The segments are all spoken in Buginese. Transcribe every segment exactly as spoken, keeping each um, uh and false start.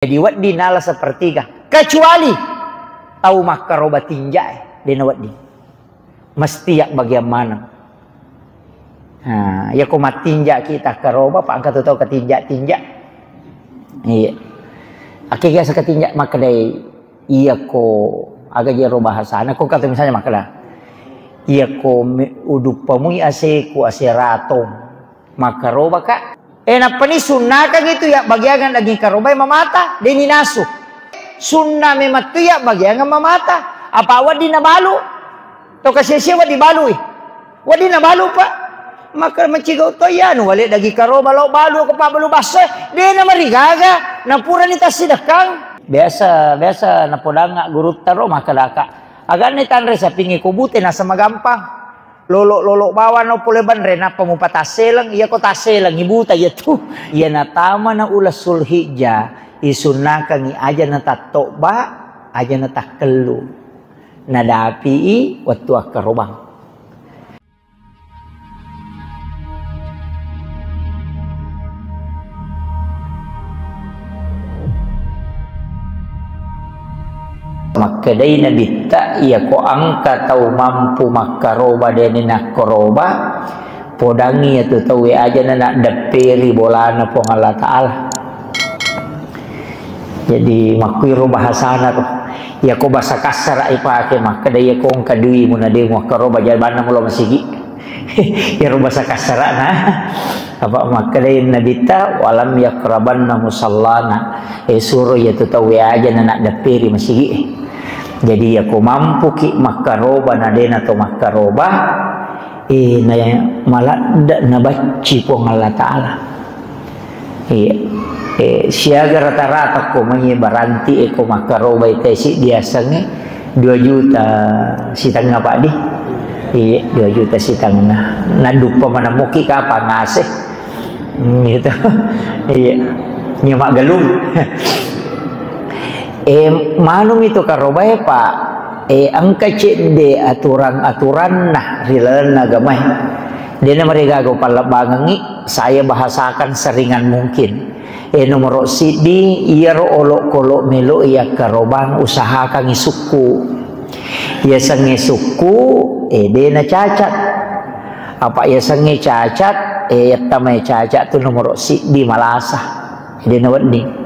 Jadi wedding nala sepertiga. Kecuali tau makkaroba tinja e, de' nawedding. Mesti yabbagiang maneng. Nah, iyako mattinja ki takkaroba, pa engka tu tau katinja-tinja. Iya. Akke biasa katinja makkedai, iyako aga jero bahasana, ko kata misalnya makkeda, iyako me-, uduppamui aseku, ase ratong. Makkarobaka. Eh, nappani sunnakang itu yabbagiangan daging karobae mamata, de' ninasu. Sunna memang tu yabbagiangan mamata. Apa wedding nabalu? To kasia-sia wedding balui. Wedding nabalu, Pak. Maka macigau to iya, anu wale daging karoba lo balu ko pabbalu basso, de' namarigaga, napurani tassidekkang. Biasa, biasa napodangnga gurutta ro makkedaka. Aganna tanre sapingnge ko bute naseng magampang. Lolo-lolo bawang no pole banre, nappa mupatasseleng, iya ko tasseleng, ibuta iya tu. Iya natama na uleng Sulhijjah, isunnakangi aja na tattobba, aja na takkellu. Nadapi i wettu akkarobang. Makkedai Nabitta, iyako engka tau mampu makkaroba deni nakkaroba, podangi iyatu tauwe aja na naddepperi bolana Puang Allah Ta'ala. Jadi, makkuiro bahasana tu. Iyako bahasa kassara ipake, makkeda iyako engka duimu na de muakkaroba, jabanna mulo masigi. Iyaro bahasa kassarana. Apa makkedai Nabitta, "Walam yaqrabanna musallana." Eh, suro iyatu tauwe aja na naddepperi masigi. Jadi, iyako mampuki makkaroba na de nato makkaroba, eh, na maladde nabacci Puang Allah Ta'ala. Iya. Eh, siaga rata-rata ko mai baranti e ko makkarobai tesi diasengnge dua juta sitengnga, Pak, di? Iya, dua juta sitengnga. Naduppa manamuki kapang ase. Hmm, gitu. Iya. Nya maggalung. Eh, manumi to karobae, Pak. Eh, engka cedde aturan-aturanna ri lalenna agamae. Dena marigaga pallebbangengngi, saya bahasakan seringan mungkin. Eh, nomoro siddi, iyaro olokolo melo yakkarobang, usahakangngi sukku. Yasengnge sukku, eh, dena cacat. Apa yasengnge cacat, eh, yattamai cacat tu nomoro siddi malasa. Dena wedding.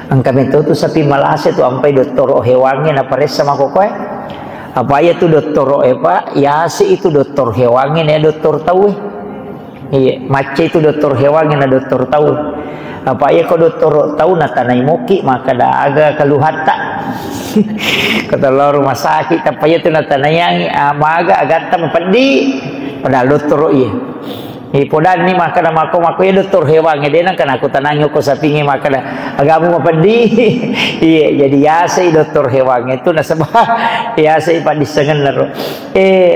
Engka meto tu sapi malasa tu ampai dottoro hewangnge naparessa makokoe. Apa iya tu dottoro e, Pak, yase itu doktor hewangnge na doktor tauwe. Iya, macca itu doktor hewangnge na doktor tau. Apa iya ko doktor tau natanai moki, makkeda aga keluhatta. Kata lo rumah sakit, apa iya tu natanaiangi, ah, maga agatta mapeddi. Padahal dottoro iya. Eh, podanni makkeda mako-mako, iya doktor hewangnge, de nengka nakutanangi ko sapingnge makkeda, agamu mapeddi. Iya, jadi yasei doktor hewangnge tu nasaba yasei paddissengenna ro. Eh,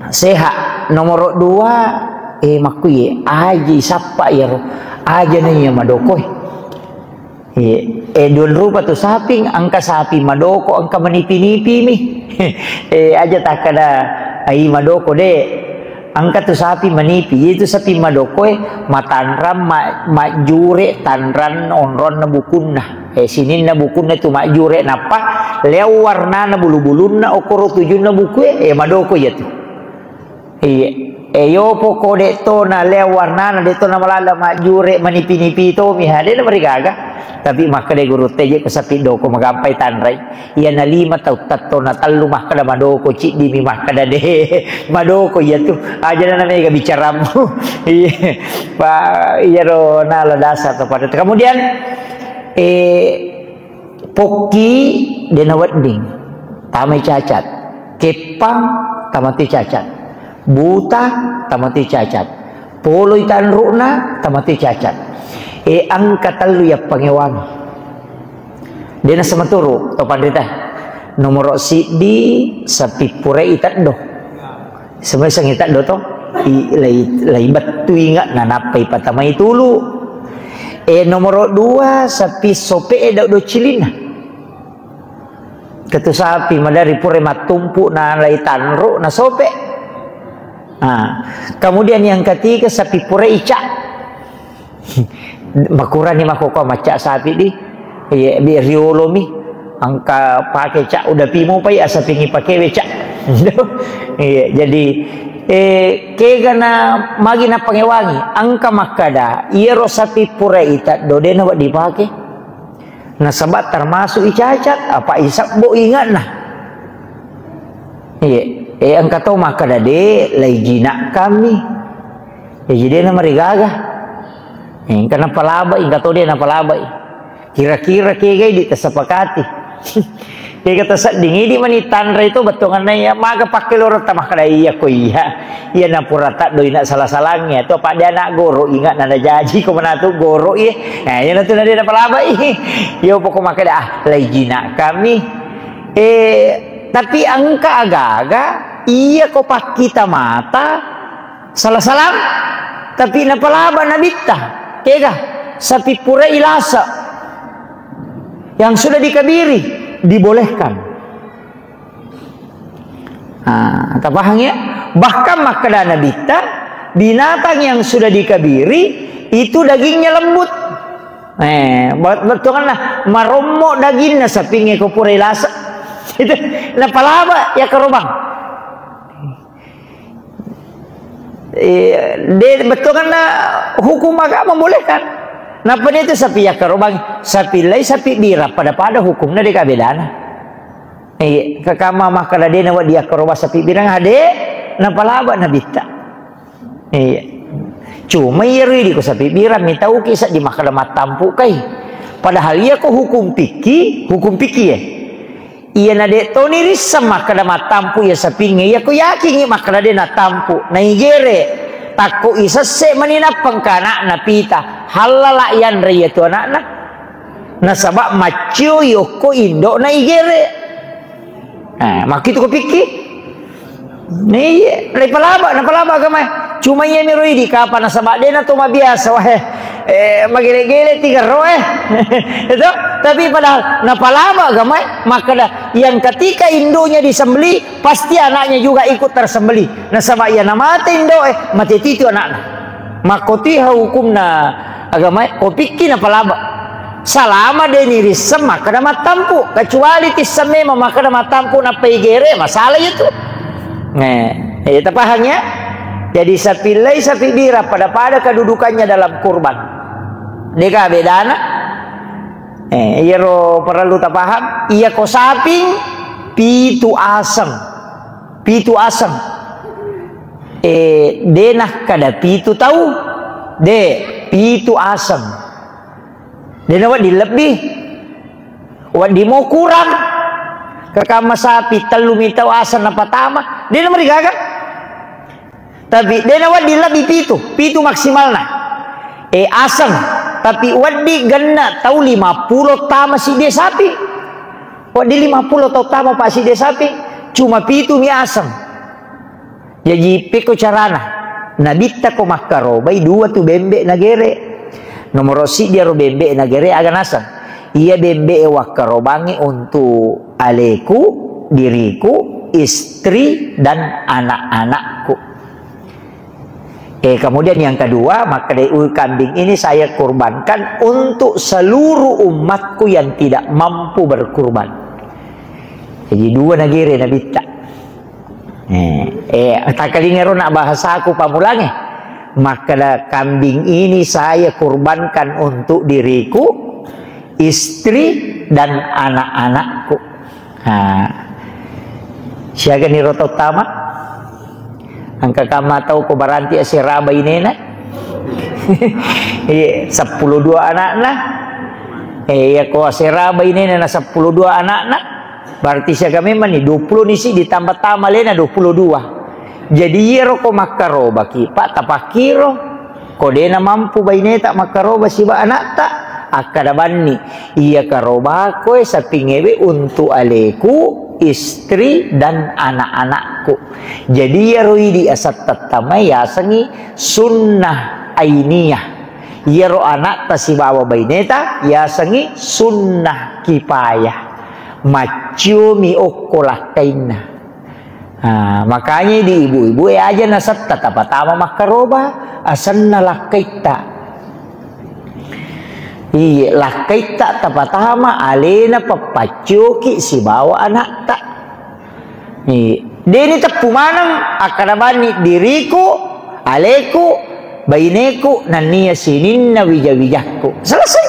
sehat. Nomoro dua, eh, makkuye, aji sappa iyaro. Aja na iya madoko, eh. Iya, eh, dua rupa tu sapi, engka sapi madoko, engka manipi-nipi mi. Eh, aja takkeda, ai madoko, de. Engka tu sapi manipi, itu sapi madokoe matanrang, ma-, majjure tanrang onronna bukunna. Eh, sininna bukunna tu majjure, nappa leo warnana bulu-bulunna, okoro tujunna bukue, eh, madoko iya tu. Iya. E, yopo ko de to na leo warnana, de to na malala majjure manipi-nipi to mi, ha, de na marigaga. Tapi makkeda guru teje ko sapi doko magampai tanrai. Iya na lima tau tatto na tellu makkeda madoko, ciddi mi makkeda de madoko iya tu. Aja na mega bicaramu. Iya. Pa, iya ro nala dasar to pada. Kemudian, eh, Pokki de na wedding, tamai cacat. Keppang, tamati cacat. Buta, tamati cacat. Poloi tanru'na, tamati cacat. E, engka tellu yappangewangi. De na sematuru to panrita. Nomoro siddi, sapi purai teddo. Semua sangi teddo to. I, lai, lai bettu inga, nanappai patamai tulu. E, nomoro dua, sapi sope e dau do cilinna. Ketu sapi madari pura mattumpu na lai tanru na sope. Nah, kemudian yang ketiga, sapi pura ica. Makurani makkokkoe macca sapi di. Iya, bi riolomi. Engka pake, Cak, udah pimo pai asapingi pakewe, Cak. Iya, jadi, eh, kegana magi napangewangi, engka makkada, iyaro sapi pura itaddo, de nawedding dipake. Nasaba termasuk icacat, apa isabbo ingatna. Iya, eh, engka to makkada, de, lai jinak kami. Jadi de namarigaga. Eh, engka napalabai, engka to de napalabai. Kira-kira kega idi tasepakati. Kega tasedding idi mani tanra itu bettuanna iya, maga pakkeloretta makkada iya ko iya. Iya napura taddo ina sala-salangnge to, apa de anak goro ingatna najaji ko manatu goro iye. Nah, iya natu nade napalabai. Iya pokok makkada, ah, lai jinak kami. Eh, tapi engka aga-aga iya ko pakkita mata sala-salang, tapi napalaba nabitta. Kega? Sapi pura ilasa yang sudah dikabiri dibolehkan. Ah, tapahang ya? Bahkan makkada nabitta, binatang yang sudah dikabiri itu dagingnya lembut. Eh, bet-, bettuanna marommo daginna sapinge ko pura ilasa. Itu napalaba ya karobang. Eh, de, bettuanna hukum agama membolehkan. Napa de tu sapi ya karobang, sapi lai, sapi bira, pada-pada hukumna de ka bedana. Iya, kakama makkada de nawedding akkaroba sapi birang, ade napalaba nabitta. Iya. Cuma iyaro idi ko sapi birang mitauki seddi makkada mattampu kai. Padahal iya ko hukum fikih, hukum fikih ya. Iya na de toni risseng makkada mattampu iya sapingnge, iya ko yakingi makkada de nattampu, naigere, takko isesse mani nappa engka anakna pita, hallala yanre iya tu anakna. Nasaba maccioi okko indo'na igere. Eh, makkitu ko pikki? Naiye, napalaba, napalaba agamae. Cuma iya miro idi kapa nasaba dena to mabiasa wae. Eh, magele-gele tiga roe. Itu, tapi padahal napalaba agamae, makkada yang ketika induknya disembelih, pasti anaknya juga ikut tersembelih. Nasaba iya namate indo'e, mate titu anakna. Makkotiha hukumna agamae, ko pikki napalaba. Salama de nirisseng makkada mattampu, kecuali tisseng memang makkada mattampu nappa igere, masalah itu. Nah, eh, tapahang ya? Jadi sapi lai, sapi bira pada-pada kedudukannya dalam kurban. Deka bedana? Eh, iyaro perlu tapahang, iya ko saping pitu aseng. Pitu aseng. Eh, de nakkada pitu tau, de, pitu aseng. De nawedding lebbi. Wedding mo kurang. Kekamma sapi tellu mi tau aseng napatama, de namarigaga. Tapi de nawedding lebbi pitu, pitu maksimalna. Eh, aseng, tapi wedding genna tau lima pulo tama sidde sapi. Wedding lima pulo tau tama pa sidde sapi, cuma pitu mi aseng. Jaji, pekko carana? Nabitta ko makkarobai dua tu bembe nagere. Nomoro siddi aro bembe nagere aga naseng? Iya bembe e wakkarobangi untuk aleku, diriku, istri, dan anak-anakku. Eh, kemudian yang kedua, makkeda, "Kambing ini saya kurbankan untuk seluruh umatku yang tidak mampu berkurban." Jadi dua nagere nabitta. Eh, eh, takkalingero nak bahasaku pamulange. Makkeda, "Kambing ini saya kurbankan untuk diriku, istri, dan anak-anakku." Ha. Siaga niro tau tama? Engka kamma tau ko baranti asera bainena? Iya, seppulo dua anakna. Eh, iya, ko asera bainena na seppulo dua anakna. Berarti siaga memang ni, dua puluh ni si ditambah tama lena dua puluh dua. Jadi iyaro ko makkarobaki, Pak, tapakkiro. Ko dena mampu baineta makkaroba siba anakta, akkada banni, iya karobakoe sapingewe untuk aleku, istri, dan anak-anakku. Jadi iyaro idi asattattamai yasengi sunnah ainiyah. Iyaro anakta sibawa baineta yasengi sunnah kipayah. Macciomi okko lakkainna. Ah, makanya di ibu-ibu e aja nasetta tapatama makkaroba, asenna lakkaitta. Iye, lakkaitta tapatama alena pappaccioki sibawa anakta. Iye. Deni teppu maneng akkada banni diriku, aleku, baineku, nennia sininna wija-wijakku. Selesai.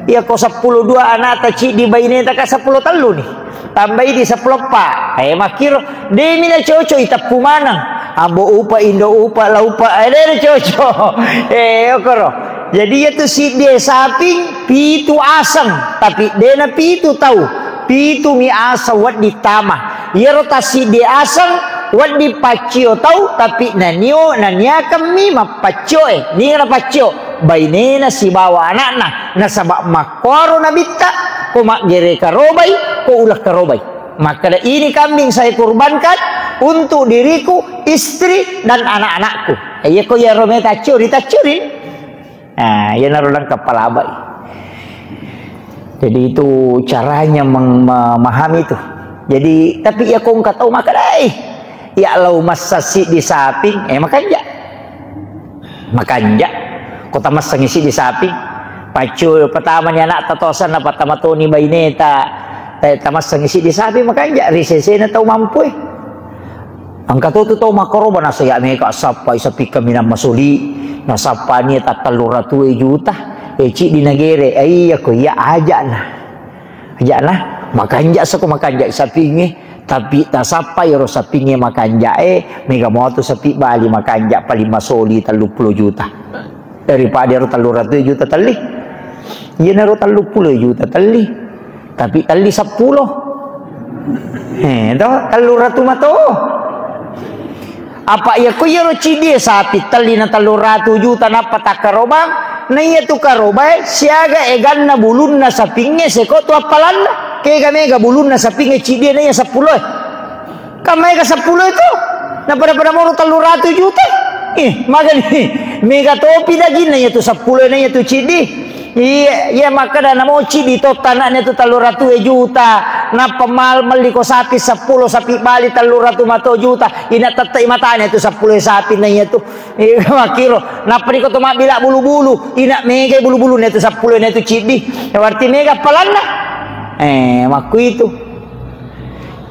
Iyako seppulo dua anakta ciddi baineta ka seppulo tellu ni. Tambai di seppulo eppa. Eh, makkiro, demi na cocok i teppu maneng. Ambo upa, indo upa, la upa, eh, de na cocok. Eh, okoro. Jadi, iya tu siddi saping, pitu aseng, tapi de na pitu tau. Pitu mi aseng wedding tama. Iyaro tassiddi aseng, wedding paccio tau, tapi nanio, naniakemmi mappaccio e. Ninga na paccio? Bainena sibawa anakna. Nasaba makkuaro nabitta, ko maggere karobai, ko uleng karobai. Makkeda, "Ini kambing saya kurbankan untuk diriku, istri, dan anak-anakku." Iya ko iyaro meta accio, ritacciori. Nah, iyanaro lengkap palabai. Jadi itu caranya meng-, memahami itu. Jadi, tapi iya ko engka tau makkeda, "Eh, iya lao massa siddi saping, eh, makanja." Makanja. Ko tamassengi siddi sapi. Paccu pertama ni anakta tosanna, pertama toni baineta, eh, tamassengi siddi sapi, makanja ri sesena tau mampu e. Engka to tu tau makkaroba nasaya mega sappai sapi kaminang masoli, nasappa ni tattellu ratu e juta, e ciddi nagere, eh, iya ko iya ajana. Ajana, makanja sako makanja sapinge, tapi tasappa iyaro sapinge makanja e, mega moto sapi bali makanja paling masoli telluppulo juta. Daripada iyaro telluratu juta telli. Iyanaro telluppulo juta telli. Tapi telli seppulo. Eh, to, telluratu mato. Apa iya ko iyaro ciddi e sapi telli na telluratu juta nappa takkarobang, na iya tu karobae siaga eganna bulunna sapingnge seko tu appalanna. Kega mega bulunna sapingnge ciddi e na iya seppulo e. Kan mega seppulo e tu. Na pada-pada moro telluratu juta. Ih, magani mega topi daginna iya tu seppulo e na iya tu ciddi. Iya, iya, makkeda namo ciddi totta anakna tu telluratu juta, nappa mal-, melli ko sapi seppulo, sapi bali telluratu mato juta, ina tettai matana tu seppulo sapi na iya tu. Iya, makkiro, nappa niko to mabbila bulu-bulu, ina mega bulu-bulu na tu seppulo na tu ciddi. Ya, berarti mega appalanna. Eh, makkuitu.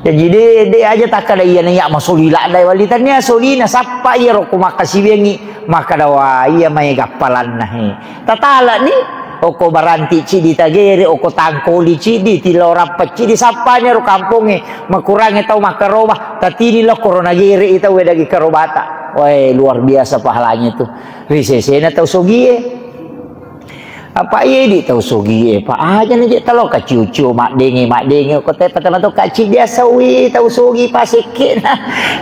Jaji de, de aja takkada iyana iya masoli ladda wali, tania solina sappa iyaro ko makkasiwiangngi, makkada wa iya maega appalanna he. Tatalani, oko baranti ciddi tagere, oko tangkoli ciddi, tilorappa ciddi, sappani ro kampongnge, makurangnge tau makkaroba, tatini lo korona gere i tau wedagi karobata. Wae, luar biasa pahalanya tu. Ri sesena tau sogie. Apa iya idi tau sogie, pa aja na je talo kaciu-ciu maddenge, maddenge, ko te patama to kaci biasa wi tau sogi pasekkena.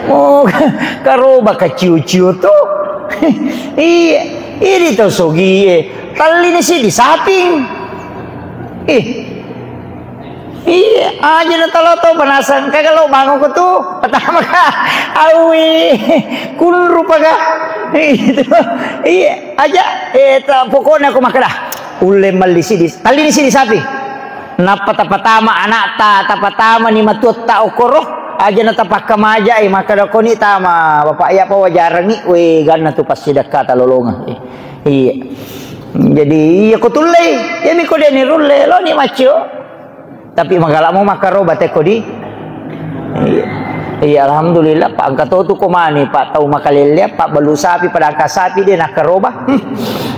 Mo karoba kaciu-ciu to. Iya, idi tau sogie. Tellini siddi saping. Ih. Iya, aja na talo to panasang. Kaga lo bangun ko tu. Pertama ka. Awi. Kunru paga. Itu. Iya, aja. Eh, ta-, pokoknya aku makkeda. Ulle melli sidi. Tellini sidi sapi. Nappa tapatama anakta, tapatama ni matuatta okoro. Aja na tapakka maja, eh, makkeda koni tama. Bapak iya pa wajarangi. We, ganna tu passidakka talolonga. Eh, iya. Jadi, iya ko tullei. Iya mi ko deni rulle. Lo ni macio. Tapi magalamo makkaroba tekko di. Iya. Iya, alhamdulillah, Pak, engka to tu ko mani, Pak, tau makalelle, Pak, balu sapi, padangka sapi, de nakkaroba.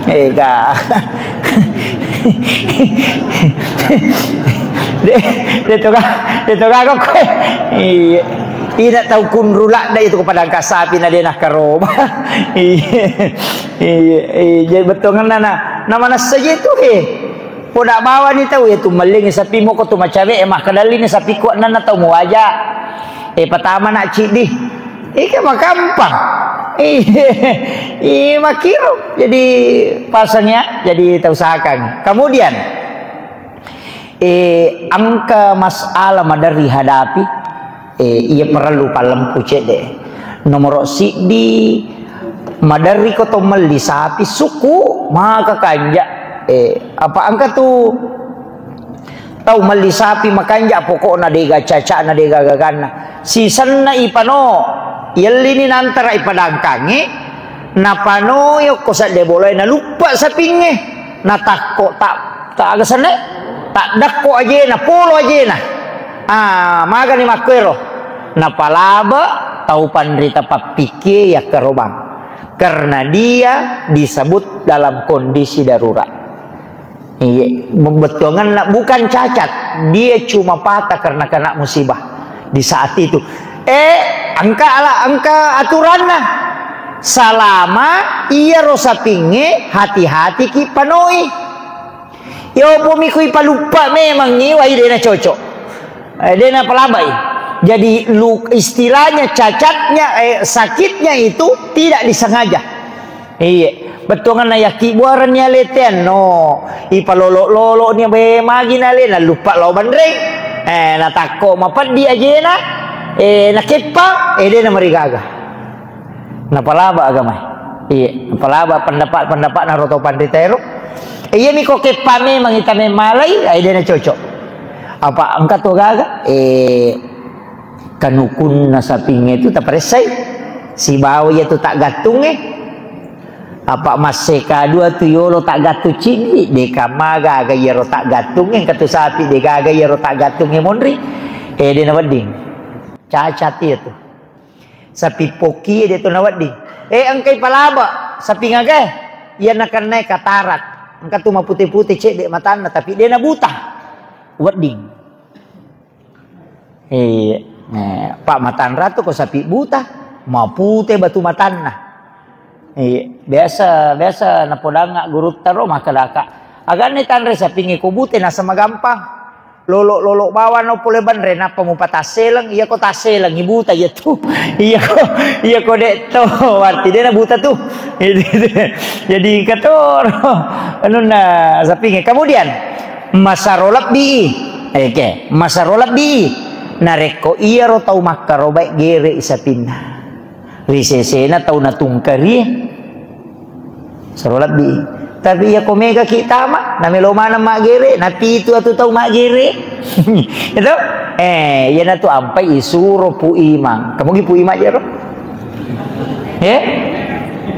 Ega. De, de toga, de toga kok. Iya. Ina tau kunru ladda itu ko padangka sapi na de nakkaroba. Iya. Iya, iya, jadi bettuanna na, na manessa je tu, he. Poda bawani tau, iya tu mellingi sapi mo ko tu macawe, eh, makkedallini sapi kuat nana tau muaja. Eh, patama nak ciddi. Ika makampang. Iya, iya, makiro. Jadi pasang ya, jadi tau usahakan. Kemudian, eh, engka masalah maderri hadapi, eh, iya parellu pallempu cedde. Nomoro siddi, maderri ko to melli sapi suku, maka kanja. Eh, apa engka tu tau melli sapi makanja, pokokna dega cacana, dega gaganna. Sisenna ipano, yellini nantara ipadangkangi, napano yokko sedde bolae, naluppa sapingnge. Natakko tak, tak aga senna, tak dakko ajena, polo ajena. Ah, magani makkuero. Napalaba tau panrita pappikkie yakkarobang. Karena dia disebut dalam kondisi darurat. Iya, bettuanganna bukan cacat, dia cuma patah karena kena musibah di saat itu. Eh, engka ala, engka aturanna. Salama iyaro sapingnge, hati-hatiki panoi. Yopomi kui paluppa memang iwai dena cocok. Eh, dena palabai. Jadi lu, istilahnya cacatnya, eh, sakitnya itu tidak disengaja. Iya, bettuanganna yakki buarenni aleteanno, ipalolo-lolo ni be magi nale, naluppa lao banreng. Eh, natakko mapeddi ajena, eh, nakeppa, eh, dena marigaga. Napalaba agama. Iya, napalaba pendapat-pendapat naro to panrita ero. Eh, iya mi ko keppa memang ita memmalai, eh, dena cocok. Apa engka to gaga? Eh, kanukunna sapingnge tu taparessai. Sibawa iya tu taggattungnge. Apa masse kadua tu yolo taggattung ciggi, deka magaga iyaro taggattungnge, engka tu sapi degaga iyaro taggattungnge monri. Eh, dena wedding. Cacat iya tu. Sapi pokkie de to nawedding. Eh, engkai palaba, sapi ngagae? Iya nakennai katarak. Engka tu mapute-pute cedde matanna, tapi de nabuta. Wedding. Iya. Eh, Pak Matanra tu ko sapi buta, mapute batu matanna. Iya. Biasa, biasa napodangnga gurutta ro makkedaka. Aganna tanre sapingnge ko bute naseng magampang. Lolo-lolo bawang pole banre, nappa mupatasseleng, iya ko tasseleng, ibuta iya tu. Iya ko, iya ko dek to, arti dena buta tu. Jadi katoro. Anunna sapingnge. Kemudian, masaro lebbi. Oke, masaro lebbi. Narekko iyaro tau makkarobae gere sapinna. Ri sesena tau natungkarie. Sero lebbi. Tapi iya ko mega ki tama, namelo maneng maggere, napitu atu tau maggere. Itu? Eh, iya natu ampai isuro Pu Imang. Kamu gi Pu Imang jero? Eh?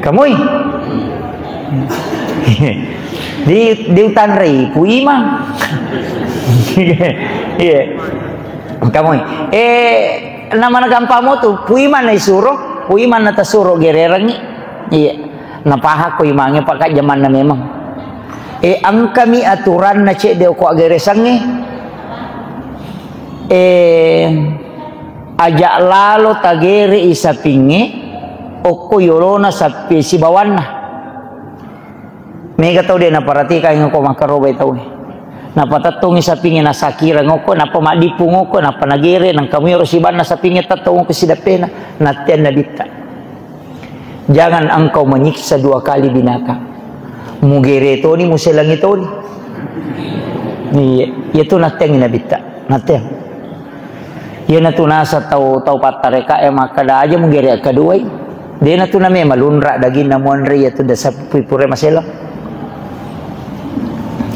Kamui? Di, diutanrei Pu Imang. Iya. Kamui. Eh, namana gampang mo tu, Pu Imang na isuro, Pu Imang na tasuro gererengngi. Iya. Napahakko imangnge, Pak, jamanna memang. Eh, engkami aturanna cedde okko aggeresengnge. Eh, aja lalo tagere i sapingnge, okko yolona sapi sibawanna. Mega tau de naparatikangngi ko makkarobai tau. Napatettongi sapingnge nasakireng okko, nappa maddippung okko, nappa nagere, nangka muiro sibanna sapingnge tettong okko sidappena, natteanna bitta. Jangan engkau menyiksa dua kali binatang. Mugere toni, muselangi toni. Iya, iya tu natteangi nabitta. Natteang. Iyanatu naseng tau, tau pattareka e makkeda aja mugere akkaduai. Dena tu name malunra daginna muanre iya tu dasa pui pura maselang.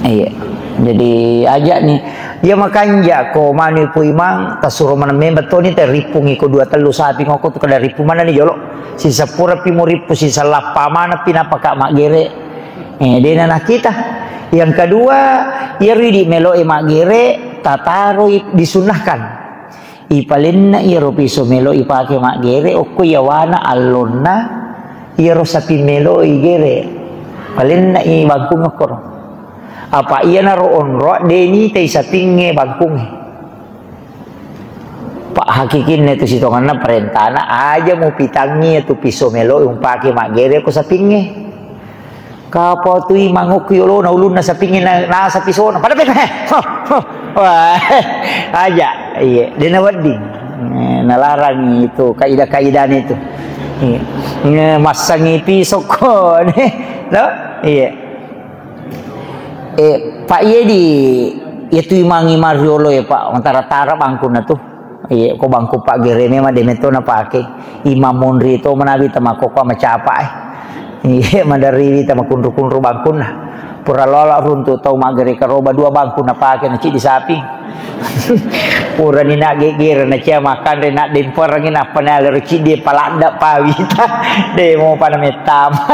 Iya. Jadi aja ni. Iya makanja ko manu Pu Imang tasuro maneng memang toni te rippungi ko dua tellu sapi ngoko tu kada rippung maneng ni jolo. Sisapura pi murippu sisallappa maneng pi napaka maggere. Eh, dena nakita. Yang kedua, iya ridi melo e maggere tataroi disunnahkan. Ipalenna iyaro piso melo ipake maggere okko iyawana allonna iyaro sapi melo igere. Palenna i bangkung okkoro. Apa iyanaro onro deni tai sapingnge bangkungnge. Pak hakikinna tu sitonganna parentana aja mupitangngi tu piso melo umpake maggere ko sapingnge. Kapau tu Imang okko yolona ulunna sapingnge na, nasa pisona. Pada peka, he. Ho, ho. Wah, aja. Iya, dena wedding. Eh, nalarang itu kaidah-kaidahnya itu. Iya. Nge-, massangi pisokko, ne. No? Iya. Eh, Pak, iya di, iya tu Imang, Imang riolo ya, Pak. Mantara-tara bangkunna tu. Iya, ko bangku paggere memang de metto napake. Imang monri to manawi tamakkokkoe macapa e. Iya, maderriwi tamakunru-kunru bangkunna. Pura lola runtu tau maggere karoba dua bangku napake na ciddi sapi. Purani na geggere na cia makanre na demperengi nappa na lero ciddi paladda pawita. De mo pada mettama.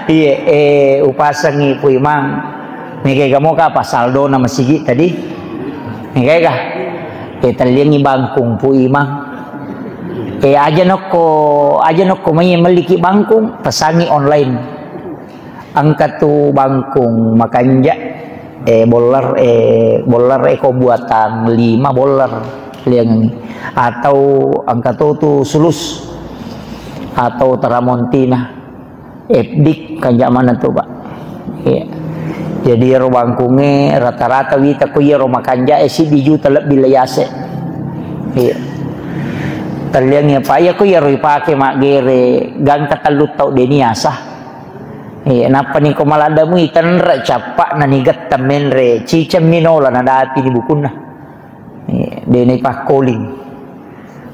Iya, eh, upasengi Pu Imang. Mega ega moka apa saldona masigi tadi? Mega ega? Eh, telliangi bangkung Pu Imang. Eh, aja nokko, aja nokko mai melliki bangkung, pesangi online. Engka tu bangkung makanja, eh, boller, eh, boller eko buatan lima boller liangi. Atau engka to tu sulus atau teramontina. F D kanja mana tu, Pak? Iya. Jadi ero bangkunge rata-rata wita ko iyaro makanja e siddi juta lebbi leyase. Iya. Telliangi apa iya ko iyaro ipake maggere gangka tellu tau deni asa. Iya, nappa ni ko maladdamu itenre cappa na nigetta menre ciceng minola nadapi di bukunna. Eh, de' naipakkoling.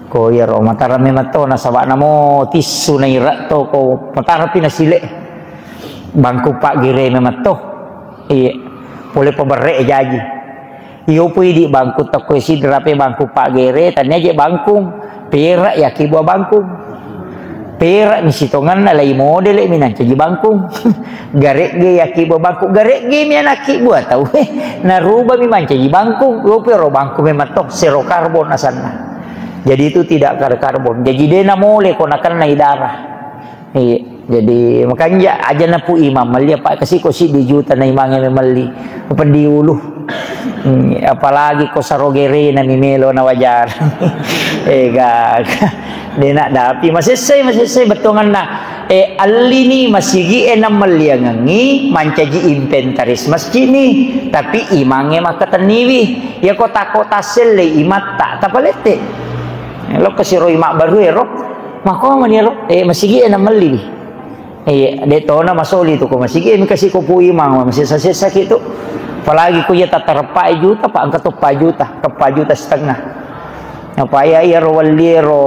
Ko iyaro matara memang to nasaba namo tissu naira to ko matarapi nasile. Bangku paggere memang to. Iya. Pole paberre jaji. Iyo pui di bangku tokko sidra pe bangku paggere tania je bangkung. Perak yaki buah bangkung. Perak mi sitonganna lai modele mi nancaji bangkung. Garegge yaki buah bangkung, garegge mi anakki buah tau. Narubah mi mancaji bangkung, lopi ro bangkung memang to, sero karbon asanna. Jadi itu tidak kar-, karbon. Jadi de' namole ko nakennai darah. Iya. Jadi makanja aja na Pu Imang melli apa kasi ko siddi juta na imange memelli. Peddi ulu. Hmm, apalagi ko saro gerena mi melo na wajar. Ega. De' na dapi masessai, masessai bettuanganna. Eh, allini masigi e namelliangengi mancaji inventaris masjid ni. Tapi imange makkatenniwi. Iya ko tako tasselle imatta tapalette. Eh, lo kesiro imak baru ero. Mako mani ero. Eh, masigi e namelliwi. Iya, de' tona masoli tu ko masigi, engka si ko Pu Imang, masessa-sessa ki tu. Apalagi ko iya tatareppa juta, pa engka to pa juta, ke pa juta setengah. Apa iya, iya ro walli ro,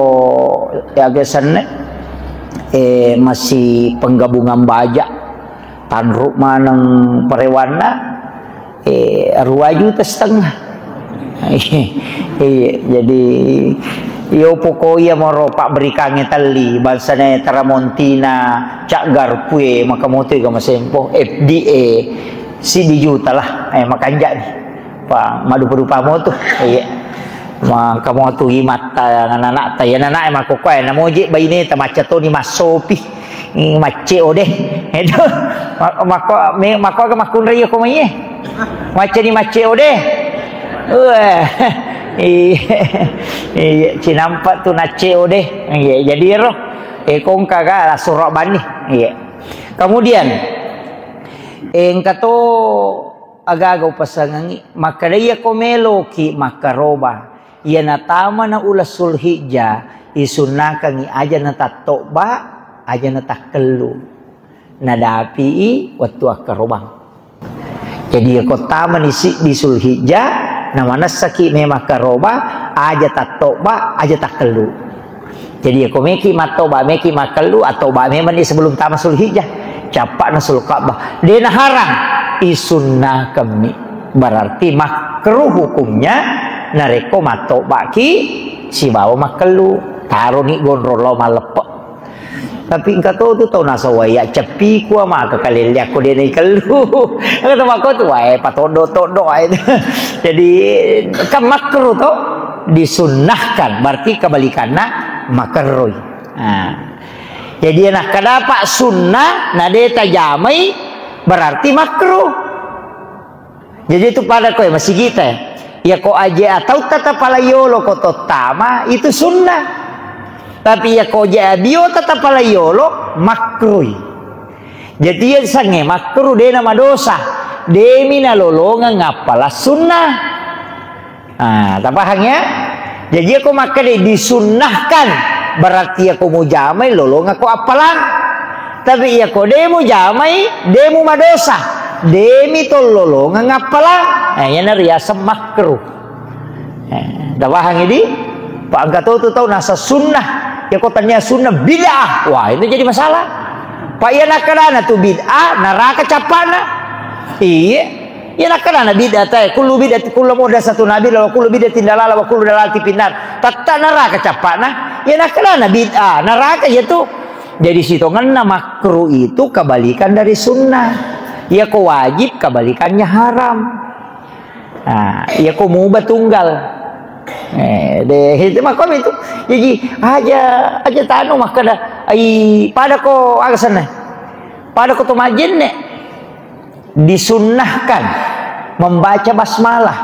ya, aga senna, eh, masih penggabungan baja, tanru maneng parewanna, eh, dua juta setengah. Iya, jadi, iyo poko iya moro pabberikangnge telli, bangsana teramontina, cak garpue, maka moto ega masempo, F D A, siddi juta lah, eh, makanja ni. Pa, madupa-dupa moto, iya. Maka moto imatta, anak-anak ta, ya, anak-anak, mako kua, namoje baine ta, macca toni massopi. Ih, macce o de. Itu. Ma-, mako, me-, mako aga makkunrai ko mai e. Macce ni macce o de. Wah. Iya. Iya, cinampa tu nacce o de. Iya, jadi ro. Eh, kongka ga lasuro bani. Iya. Kemudian, eh, engka to agaga upasangangi, makkeda iya ko meloki makkaroba. Iya natamana uleng Sulhijjah, isunnakangngi aja na tattobba, aja na takkellu. Nadapi'i wettu akkarobang. Jadi, iya ko tamani siddi Sulhijjah, namanessaki memang karoba, aja tattobba, aja takkellu. Jadi, iya ko meki mattoba, meki makkellu, attoba memang ni sebelum tama Sulhijjah. Cappa'na Sulka'bah. De naharang, isunnakammi. Berarti makruh hukumnya narekko mattobaki sibawa makkellu. Taroni gondrong lao malleppe. Tapi engka to tu tau nasawai ya ceppi kua maka kalelle akko de naikellu. Engka to makko tu wae patoddo-toddo wae. Jadi kan makruh to, disunnahkan, berarti kebalikanna makerroi. Nah. Jadi, nakkadapa sunnah, na de tajamai, berarti makruh. Jadi, itu pada koe, masigita. Ya, ko aje atau tata pala yolo ko tottama, itu sunnah. Tapi ya ko aje abio tata pala yolo, makruh. Jadi, ya sange makruh, de na madosa. Demi nalolongeng appala sunnah. Ah, tapahang ya? Jadi, iya ko makkeda disunnahkan, berarti iya ko mujamai lolongako appalang. Tapi iya ko de mujamai, de mu madosa. Demi to lolongeng appalang. Nah, iyana riaseng makruh. Eh, tapahang idi? Pak engka to tu tau nasa sunnah. Iya ko tania sunnah bid'ah. Wah, itu jadi masalah. Pak iya nakkedana tu bid'ah, neraka cappana. Iya. Iya, nakkedana bid'ah tae, kullu bid'ati, kullu muhdatsatun bid'ah, wa kullu bid'atin dalalah, wa kullu dalalatin finnar. Tatta neraka cappana. Iya, nakkedana bid'ah, neraka iya tu. Jadi, sitongenna makruh itu kebalikan dari sunnah. Iyako wajib, kebalikannya haram. Nah, iyako mubah tunggal. Eh, deh, itu mah kami itu. Jadi, aja, aja tanu makkada, ai, pada ko aga senna. Pada ko to majenne. Disunnahkan membaca basmalah.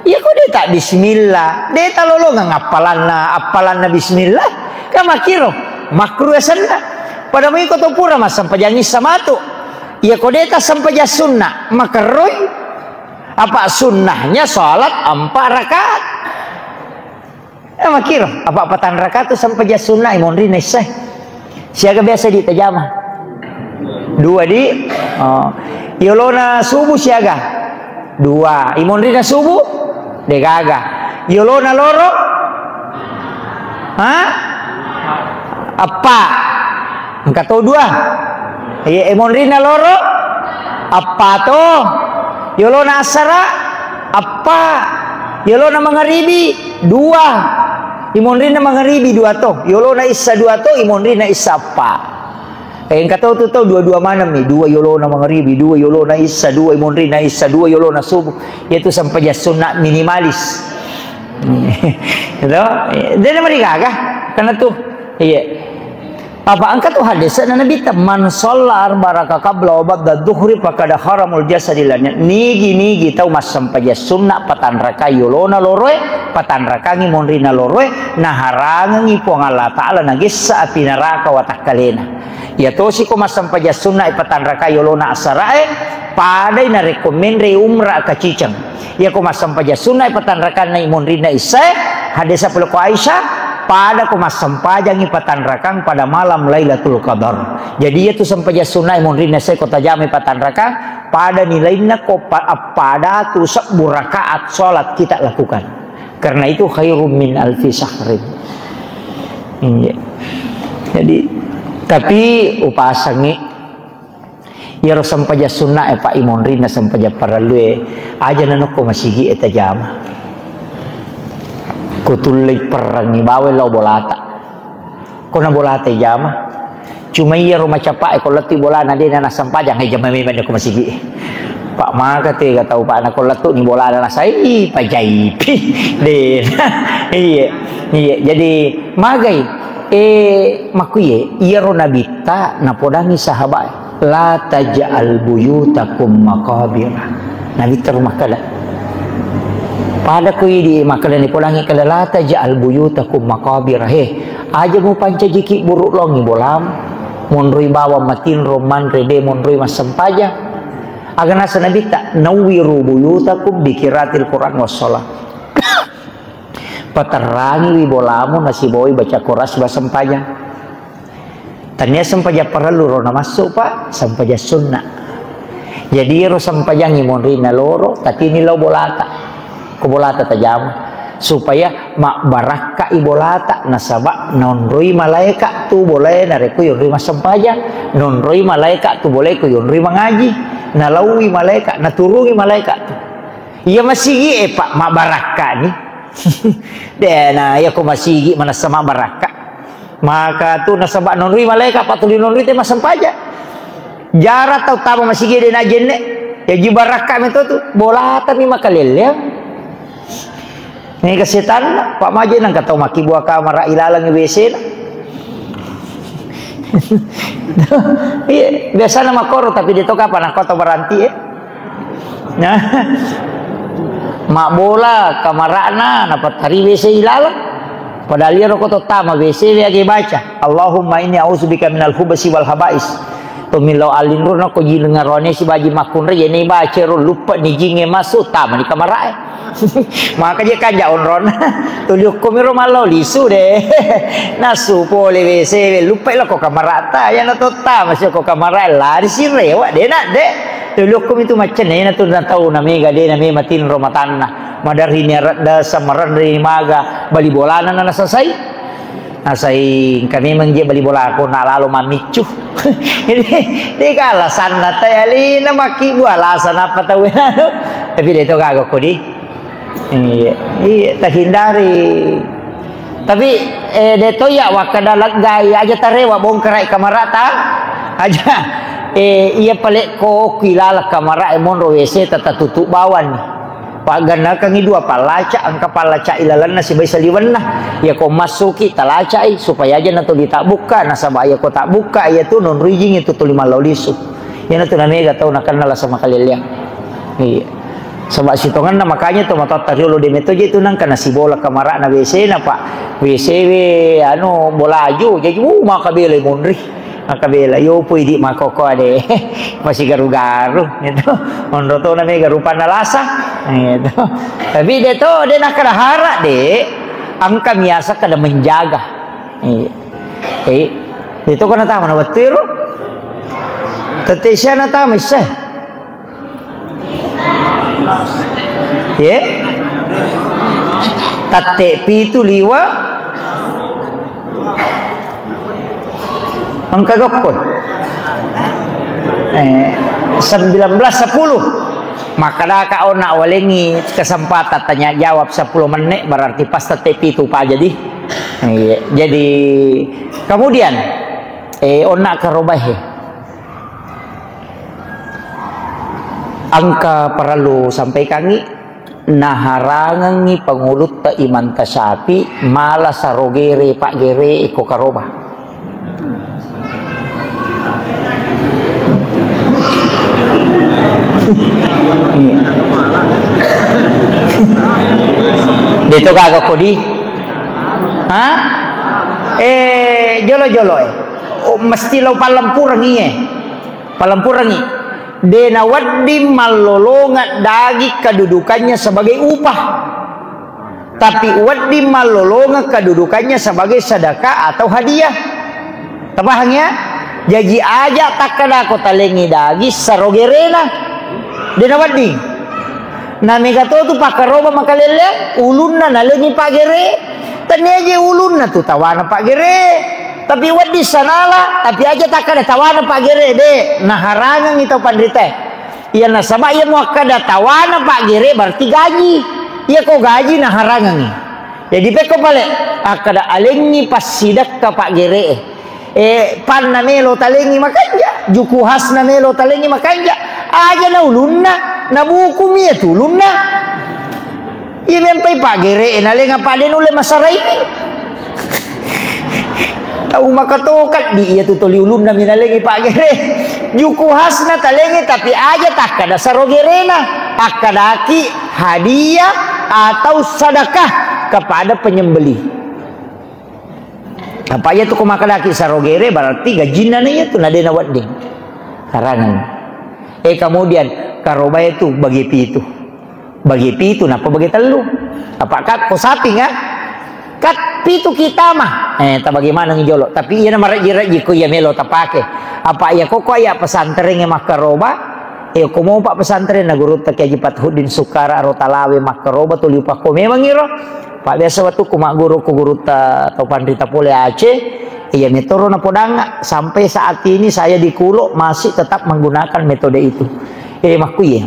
Iyako deta bismillah, deta lolongeng appalanna, appalanna bismillah, kan makkiro, makruh senna. Pada mui ko to pura massempajang issa matu. Iyako deta sempajang sunna, makerroi. Apa sunnahnya salat empat rakaat. Eh, makkiro, apa patang rakaat tu sempajang sunna, imonrina issa. Siaga biasa ditajama? Dua di, oh. Yolona subuh siaga? Dua. Imonrina subuh? Degaga. Yolona loro? Ha? Eppa. Engka to dua. Iya, imonrina loro? Eppa to. Yolona asara? Eppa. Yolona mangaribi? Dua. Imonrina mangaribi dua to. Yolona issa dua to, imonrina issa eppa. Eh, engka to tu to dua-dua maneng mi. Dua yolona mangaribi, dua yolona issa, dua imonrina issa, dua yolona subuh. Iyatu sempajang sunna minimalis. Gitu? Dena marigaga. Karena tu, iya. Apa engka tu hadis na Nabi ta, "Man shalla arba raka qabla wa ba'da dhuhri faqad haramul jasadi lanya." Nigi-nigi tau massempajang sunna patanrakai yolona loroe, patanrakangi monrina loroe, naharangengi Puang Allah Ta'ala nagessa api naraka watakkalena. Iya tosi ko massempajang sunna patanrakai yolona asarae, padai narekko menre umra kaciceng. Iyako massempajang sunna patanrakanna monrinna issae, hadis pole ko Aisyah, pada ko massempajangi patanrakang pada malam Lailatul Qadar. Jadi iyatu sempajang sunna monrinna issae ko tajamai patanrakang, pada nilainna ko pa-, appada tu sebbu rakaat salat kita lakukan. Karena itu khairum min alfi syahrin. Iya. Jadi, tapi upasangi Iyaro sempajang sunna e, Pak, imonrinna sempajang parellue, aja nanokko masigi e tajama. Ko tullei perrengi bawai lao bolata. Ko na bolata ijama. Cuma iyaro macapa e ko lettu bolana de na nassempajang, e jama memang ko masigi e. Pak, maka tega tau, Pak, na ko lettu ni bolana nasai pajaipi. De. Iya. Iya. Jadi magai. Eh, makkuye, iyaro nabitta napodangi sahabat, "La taj'al buyutakum maqabira." Nabitta ro makkeda. Pada ko idi makkeda, nipodangi keda, "La taj'al buyutakum maqabira." He, aja mupancajiki buru longi bolam. Monroi bawang matinro manre, de monroi massempajang. Aga nasa nabitta, "Nawwiru buyutakum bi qiraatil Qur'an was shalah." Paterrangiwi bolamu nasibawai baca Quran sibawa sempajang. Tania sempajang parellu ro namassu, Pak, sempajang sunna. Jadi ro sempajang imonrinna loro, tatini lao bolata. Ko bolata tajama. Supaya mabbarakka i bolata, nasaba naonroi malaeka tu bolae narekko yonroi massempajang, naonroi malaeka tu bolae ko yonroi mangaji, nalaui malaeka, naturungi malaeka tu. Iya masigi e, Pak, mabbarakka ni. De na, iya ko masigi manessa mabbarakka. Maka tu nasaba nonroi malaeka, Pak, tuli nonroi te massempajang. Jara tau tama masigi de na jenne. Ya ji barakka meto tu. Bolata mi makalelleang. Ini kesetan, Pak, maje nang katau makkibua kamara ilalang W C na. Iya, biasana makkoro, tapi de to kapang nakko to baranti e. Nah, mabbola kamarana napattari W C ilalang. Padahal iyaro ko to tama W C we age baca, "Allahumma inni a'udzubika minal khubsi wal khaba'is." To millau alinro nako jiling arone sibaji makkunrai, yene baca ro lupa ni jinge masuk tama ni kamarae. Maka je kanja onron. Tuli okko miro mallau lisu de. Nasu pole W C we lupa lako kamarata, yana to tama si ko kamarae lari si rewa de na de. Tuli okko mitu maccenne na tu na tau na mega de na me matinro matanna. Madarri ni aradda samaranri maga bali bolana na nasasai. Nasai engka memang je bali bolako na lalo mammiccu. Jadi, de ka alasanna tai alina makkibu alasan apa tau anu. Tapi de to gaga kodi. Iya, iya, terhindari. Tapi, eh, de to ya wakkada leggai aja tarewa bongkarai kamarata. Aja. Eh, iya pale ko ku ilalang kamara e monro W C tata tutup bawang ni. Paggannakangi dua pallaca, engka pallaca ilalenna sibawa saliwenna. Iya ko massuki talacai supaya aja na tuli tabbukka, nasaba iya ko tabbukka iya tu nonro ijing itu tuli mallau lisu. Iyana tu namega tau nakenna lasa makalelleang. Iya. Saba sitongenna makanya to matoatta riolo de meto je tu nangka nasibola kamarana W C na, Pak. W C we anu bolaju, jaji, uh, maka bela monri. Maka bela yo pui di makoko de. Masih garu-garu gitu. Monro to namega rupanna lasa. Gitu. Tapi de to de nakada hara de. Engka miasa kada menjaga. Iya. Eh, itu kana tama na wettu ero. Tette sia na tama isse. Ye? Tatte pitu liwa. Engka gokko. Eh, sembilan belas sepuluh. Makkadaka onna walengi kesempatan tanya jawab sepuluh menit, berarti pas tatte pitu pa jadi. Iya, jadi kemudian, eh, onna karobahe. Engka parellu sampaikangi, naharangengi pangulutta Imam Tasyafi mala sarogere paggere iko karoba. Deto gaga kodi? Ha? Eh, jolo-jolo eh. Oh, mesti lo pallempurengi eh. Pallempurengi. De nawedding mallolongeng daging kedudukannya sebagai upah. Tapi wedding mallolongeng kedudukannya sebagai sedekah atau hadiah. Tapahang ya? Jaji aja takkadako talengi daging sarogerena. De nawedding. Na mega to tu pakkaroba makalelle, ulunna nalengi paggere. Tania je ulunna tu tawana paggere. Tapi wedding sanala, tapi aja takkada tawana paggere de, naharangengi tau panrita. Iya nasaba iya muakkada tawana paggere berarti gaji. Iya ko gaji naharangengi. Jadi pekko pale akkada alengi passidekka paggere. Eh, panna melo talengi makanja, juku hasna melo talengi makanja. Aja na ulunna, na buku mi iya tu ulunna. Iya mempai paggere, eh, nalenga pade nulle masara ini. Tau makatokat di iya tu toli ulunna mi nalengi paggere. Juku hasna talengi tapi aja takkada sarogerena, akkadaki hadiah atau sedekah kepada penyembeli. Apa iya tu ko makkadaki sarogere berarti gajinna na iya tu na de nawedding. Harangan. Eh, kemudian karobae tu bagi pitu. Bagi pitu napa bagi tellu. Apa kat ko sapi nga? Kat pitu kita mah. Eh, ta bagaimana jolo. Tapi iya na mareji-reji ko iya melo tapake. Apa iya koko iya pesantren e makkaroba. Eh, ko mopa pesantren na gurutta Kiai Haji Fathuddin Sukara ro Talawe makkaroba tuli upakko memang iro. Pak biasa waktu ku magguru ku gurutta tau panrita pole Aceh, iya metoro napodangnga, sampai saat ini saya di Kulo masih tetap menggunakan metode itu. Eh, makkuye.